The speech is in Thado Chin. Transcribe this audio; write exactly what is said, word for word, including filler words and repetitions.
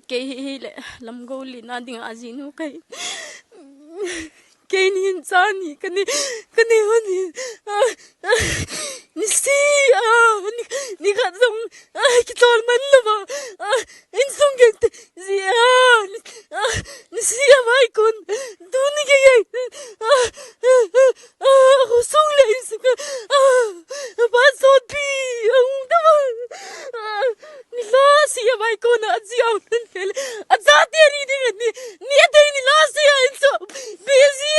Kei hi, hi le lam go li na ding a ji nu kei. Kei ni hin cha ni ka ni, ka ni hon hi. Ah, ah, ni si, ah, ni, ni khat jong, ah, kitol man lo ba. Ah, insung gei te, ji, ah, ni, ah, ni si a vai kon. Tu ni gei gei. Ah, ah, ah, ah, khosung le insung ka. Ah, ba sot pi, ah, da ba. Ah, ni la si a vai kon a ji au nan ke le. A ja te ni ding ni, ni a te ni la si a inso. Busy.